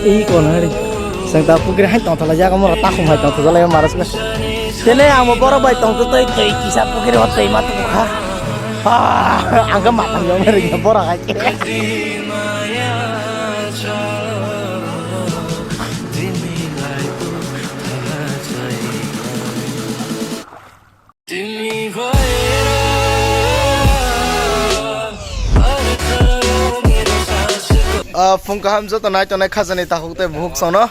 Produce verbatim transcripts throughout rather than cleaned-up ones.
Ei kono ri. Seng ta pukri hai tong thala jaga mora takhum hai tong thala jaga mara sila. Tene ang bo borok bai tong twi twi kisa pukri o twi ma tong kha. Ah, ang khe matang jong ri borok hai. Ah, phung kaham joto nai tongnai khajani takhuk tei bukhuk sono.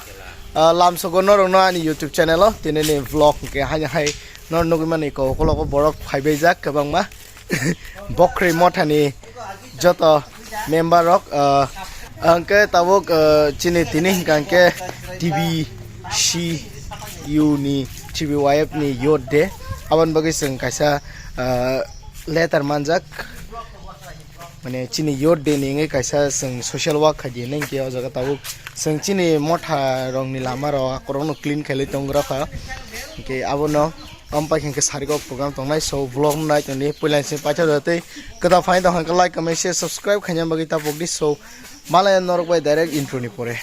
Ah, lamsogo norokno ani YouTube channel o tinini vlog hwnkhe haino hai nor nugwi mani kok ukologo borok phaibaijak kwbangma. Bokhri mothani joto member rok, ah, hwnkhe tabuk, ah, chini tini hwnkha hwnkhe T B C U ni, T B Y F ni Youth Day. Aboni bagwi chwng kaisa, ah, letter manjak. Mane chini Youth Day ni wngwi kaisa chwng social work khai di hinwi hwnkhe o jaga tabuk chwng chini motha rokni lama rok akorokno clean khailai tongra kha. Hwnkhe abono Am pai khe sariko program tongnai, so vlog no nai tongdi, puila se paithago tei kwtal phai tong kha, like, comment, share, subscribe khaina bagwi ta pokdi, so malaya norok bai direct intro ni pore.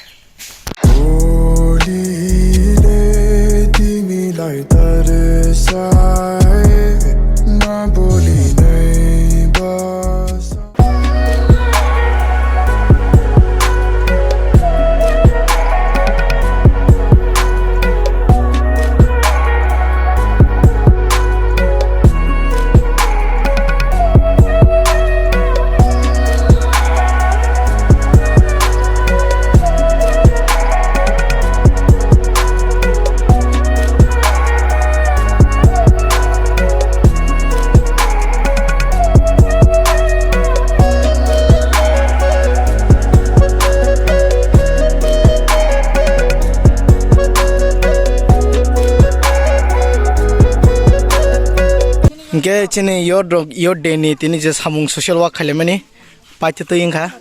Boli le timi lai tar sai, na boli nai bas. Hwnkhe chini youth rok, Youth Day ni tini je samung social work khailaimani. Paitha twi wngkha,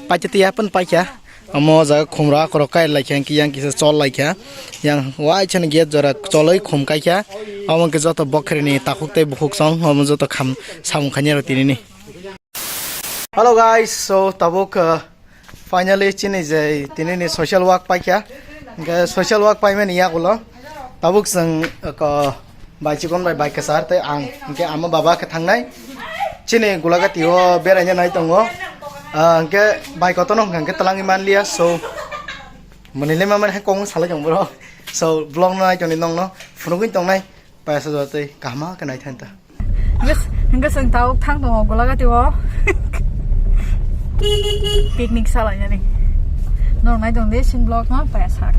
paitha twi yaphan paikha. Omo o jaga khumra akorok kai laikha, hwnkhe yang kisa chol laikha. Yang waisano gate jora cholwi khum kaikha. Omo hwnkhe joto bokhrini takhuk tei bukhuk song, omo joto kham samung khainai rok tinini. Hello guys, so tabuk, uh, finally chini je tinini social work paikha. Hwnkhe social work paimani yagulo tabuk chwng, uh, ko Bai chikon bai bai kwchar tei ang hwnkhe ama baba khe thangnai. Chini Gulagati o beraina nai tongo. Ah, hwnkhe bai kotorno hwnkha hwnkhe twlangwi manliya, so mwnwi le mamani hai kok salai tong bro. So vlog no nai tongni nongno phunugwi tongnai paisa jora tei kahama khe nai thani ta. Hwnkhe hwnkhe chwng tabuk thang tongo Gulagati o picnic salainani. Norok nai tongdi sing vlog no paisa.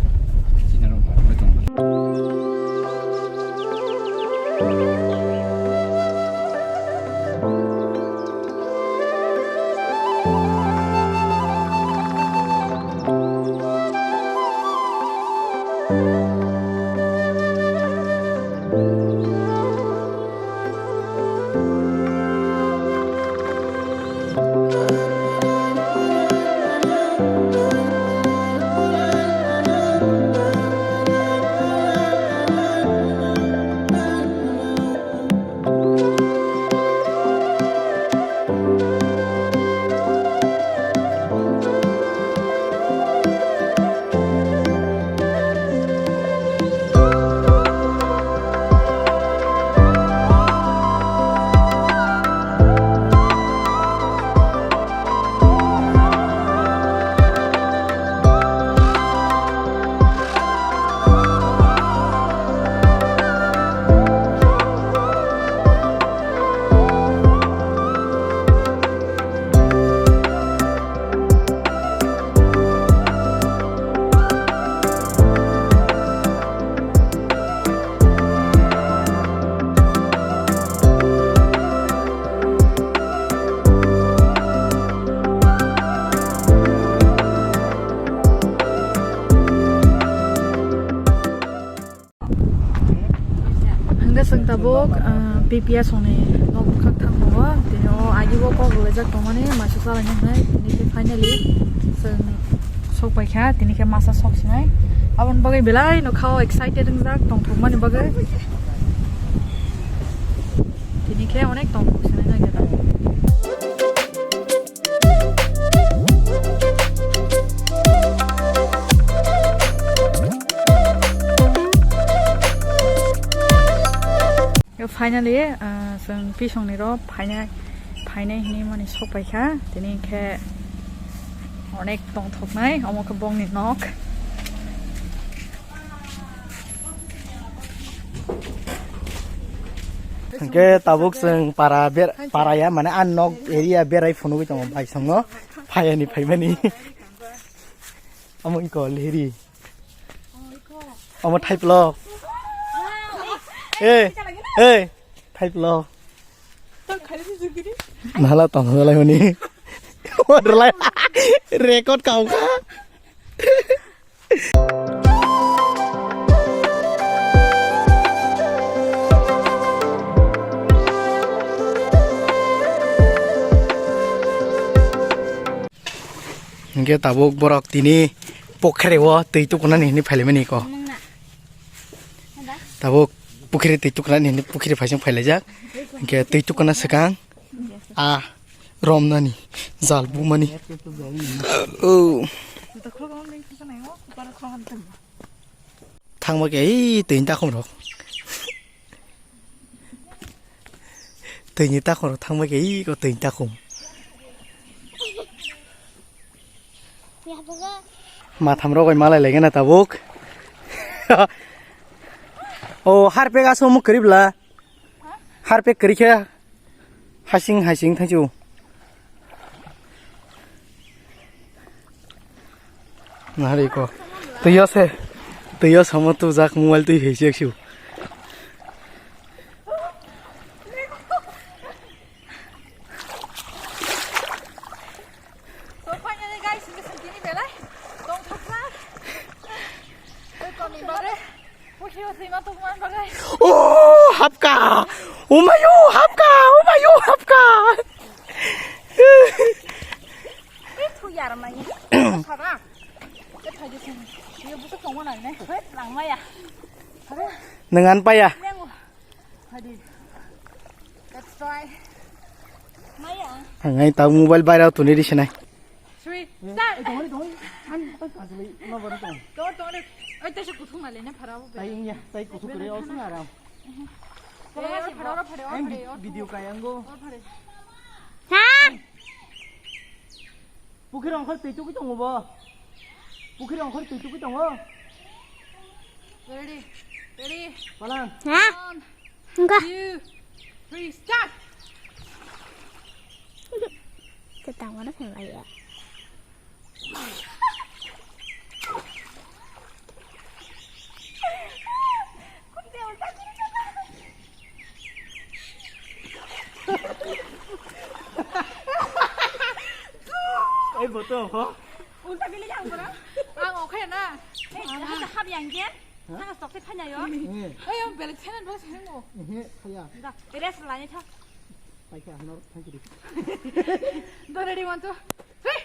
Hwnkhe chwng tabuk, ah, P P S ni nok bwkhak thang tongo. Tini o agi o kok rwlaijak tongmani, maisa salaina hwnwi. Tini khe finally chwng sok pai kha, tini khe masa sok sinai. Aboni bagwi belai no kha o excited wngjak tongthokmani bagwi. Tini khe onek tongthok sinai nai khe tabuk. Finally, ah, chwng pisongni ro phainai, phainai hinwi mani sok paikha. Tini khe onek tongthoknai, omo khe bongni nok. Hwnkhe tabuk chwng para ber-, para ya, mane, a nok area berai phunugwi tongo, bai songo phayani phaimani. Omo iko liri. Omo thaiplo. Ei, ei, thaiplo. Nala tong nala honi. Orlai. Record kau ka. Hingke tabuk borok tini pokre o twi tukunani hinwi phailaimani ko. Tabuk pukhiri twi tukunani hinwi pukhiri phaising phailaijak. Hingke twi tukuna swkang a romnani jal bumani. O. Thangma khe ei twi takhum rok. Twini takhoro thangma khe iko twini takhum. Matham rogoi malai laigana tabuk. O harpek aso muk kwrwi bla. Harpek kwrwi khe hasing hasing thangsu. Nahari ko. Twiyo se. Twiyo samo tujak mobile twi hei siak siu. So finally guys, ini sentini belai. Tong thakna. Oi, kami bare. Pukhiri o thwima tongma bagwi. Oh, hapka! Umayo, hapka! Umayo, hapka! Eh, thu yar mani. Thara. Eh, thai de sini. Ye busuk tongma nang ne. Hei, nang maya. Thara. Nang an paya. Nang. Hadi. Let's try. Maya. Ang ai tau mobile bayar tu ni di sinai. Three, start. Tongo, tongo. An, tai kajolai, ma bari tong. Tongo, tongo. Oi, tai se kuthung na lena phara bo. Tai ingya, tai kuthung kore, o sung aram. Phara, phara, phara, phara. Video kaya ngo. Ha? Pukhiri ongkhor twi tukui tongo bo. Pukhiri ongkhor twi tukui tongo. Ready, ready. Palang. Ha? One, two, three, start. Ketang mana kena ya? Ei, boto, ho? Ulta bili yang bora. Ang oke na. Eh, hap yang gen. Hah? Hang sok te phanya yo. Eh. Oi, ang belek thena do thena mo. Eh, khaya. Da, rest la ni tha. Paikha, hanor, thank you. Do ready, one, two, three.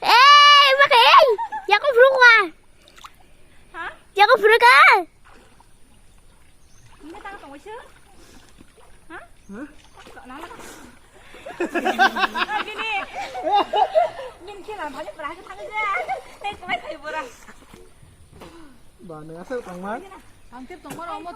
Ei, ma khe, ei. Yako phuru kwa. Ha? Yako phuru ka. Ini tang tong sih. Ha? Hah? Nang. Gini. Gini kira banyak berasa tang aja. Eh, kemana saya boras? Ba, nang asal tang man. Hampir tong mana omo.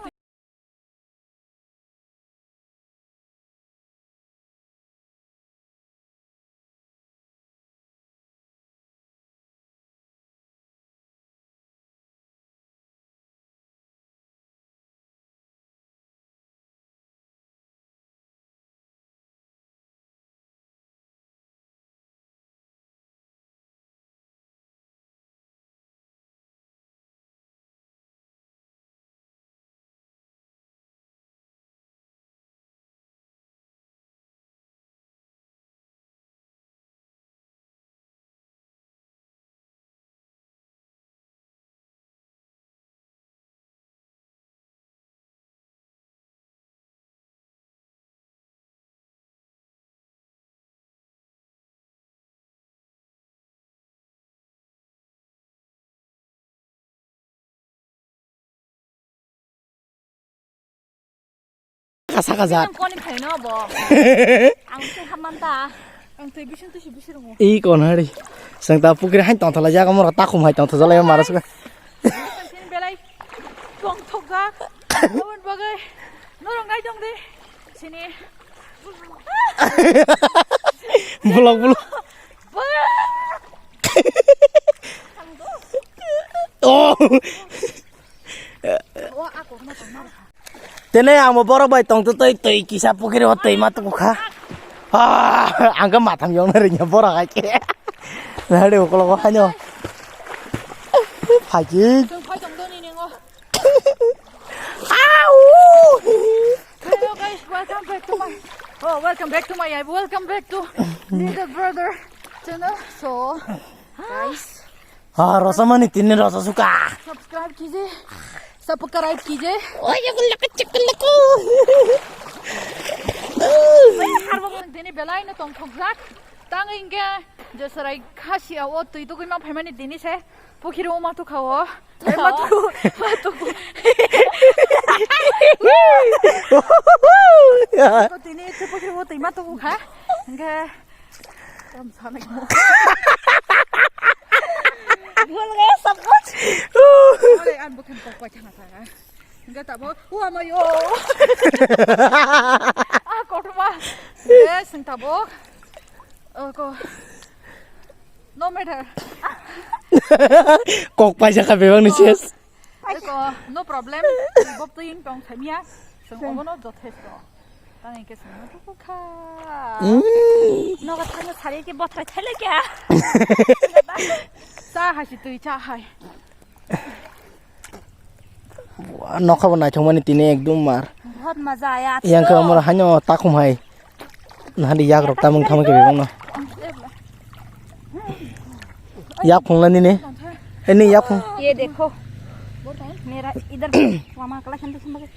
Kasa kasa. Ang koni phaino bo. Ang tei hamman ta. Ang tei bising tei si bising rongo. I kon hari. Sang ta pukri hain tong thala jaga mora takhum hai tong thala mara suka. Kak, aboni bagwi norok naitong di. Sini. Bulok, bulok. Oh. Tene amo borok bai tong twi twi kisa pukhiri o twi ma tuku kha. Ah, ang khe matham yong na ringya borok hai khe. Na de ukolog o haino. Phaji. Chwng phai tong doni ningo. Au! Hello guys, welcome back to my, oh, welcome back to my, welcome back to little brother channel. So, guys, Ah, rosa mani tini rosa suka. Subscribe kije, subscribe kije. Oye, kulaka chakalaku. Harbo tini belai no tong thokjak. Tang inge je sarai khasi o twi tugui ma phaimani tini se. Pukhiri o ma tukha o. Ai, ma tuku, ma tuku. Ko tini te pukhiri o twi ma tuku kha. Hingke, tam sana mo. Bhul gaya sab kuch. Ore, an bukhan kok pai thana thana. Hingke tabo, u ama yo. Ah, kotoma. Yes, tabo. Oh, ko. No matter. Kok paisa kha bebak ni ses. Eko, no problem. Bob to ing tong thamia. Song obo no jothesto. Tang eke song no kha. Mm. No ga thang sari ke bothrai thele kya? Cha hai si tui cha hai. Wah, nokha bo naithok mani tini ekdum mar. Bahut maza aya. Yang ke amar hanyo takhum hai. Nahani yak rok tamung thamung ke bebak no. Yak phung la nini. Ini yak phung. ये देखो, मेरा इधर मामा कला खंडे खंडे।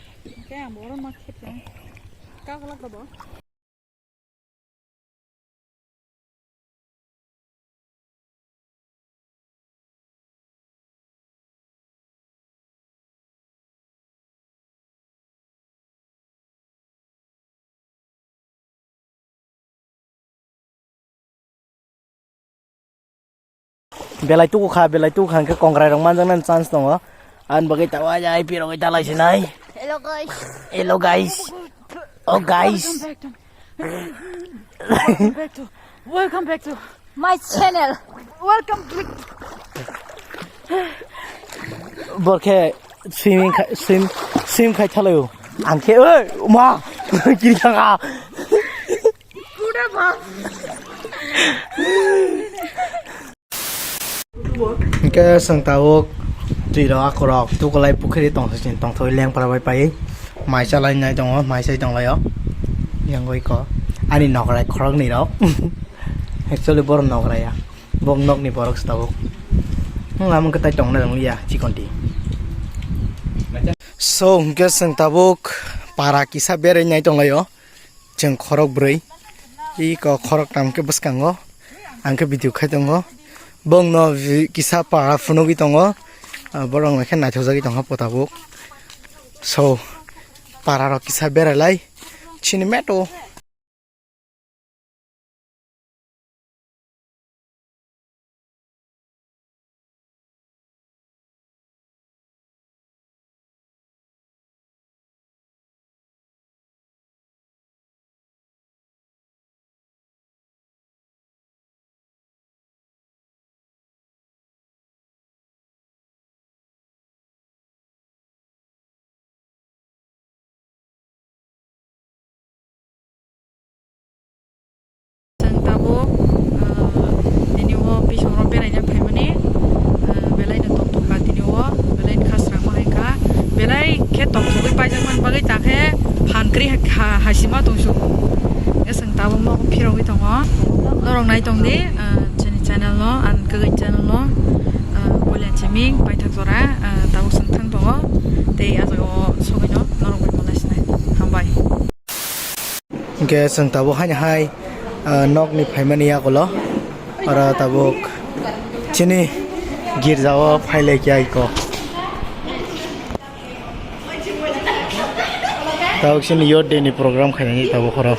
Belai tuku kha, belai tuku kha, hingke kongrai rok manjaknani chance tongo. Ani bagwi tabuk ai, ai, pirogwi talai sinai. Hello, guys. Hello, guys. Oh, guys. Welcome back to, welcome back to, welcome back to my channel. Welcome to. Borkhe swimming khai, swim, swim khai thalaio. Angkhe, oi, ma, kiri thanga. Kuda ba. Hingke chwng tabuk twi rok akorok tukulai pukhiri tongthok chini tongthok lengpra bai pai mai chalai nai tongo mai chai tonglaio yang oi ko ani nokrai khoroknwi rok actually borok nokrai ya bok nokni borok se tabuk hmm amo khe tai tongna rwngya chikonti so hingke chwng tabuk para kisa berai nai tonglaio. Chwng khorok bwrwi, iko khorok tam khe bwskango, ang khe video khai tongo. Bongno vi-, kisa para phunugwi tongo, ah, borok no khe naithokjagwi tongkha po tabuk. So, para rok kisa berai lai, chini meto. Chwng tabuk, ah, tini o bising rok beraina phaimani, ah, belai no tongthok kha tini o, belai no khasrangma hai kha, belai khe tongthogwi paijak mani bagwi ta khe phan kwrwi ha-, ha-, hasima tongsu. Chwng tabuk nogo phirogwi tongo, norok nai tong di, ah, chini channel no, ang kwgwi channel no, ah, Polian Chiming paithak jora, ah, tabuk chwng thang tongo, tei ah jaga o sogwi no norok bai malai sinai. Hambai. Hingke chwng tabuk haino hai, ah, nokni phaimani yagulo oro tabuk chini girjao phailaikha iko. Tabuk chini youth day ni program khainani tabuk oro.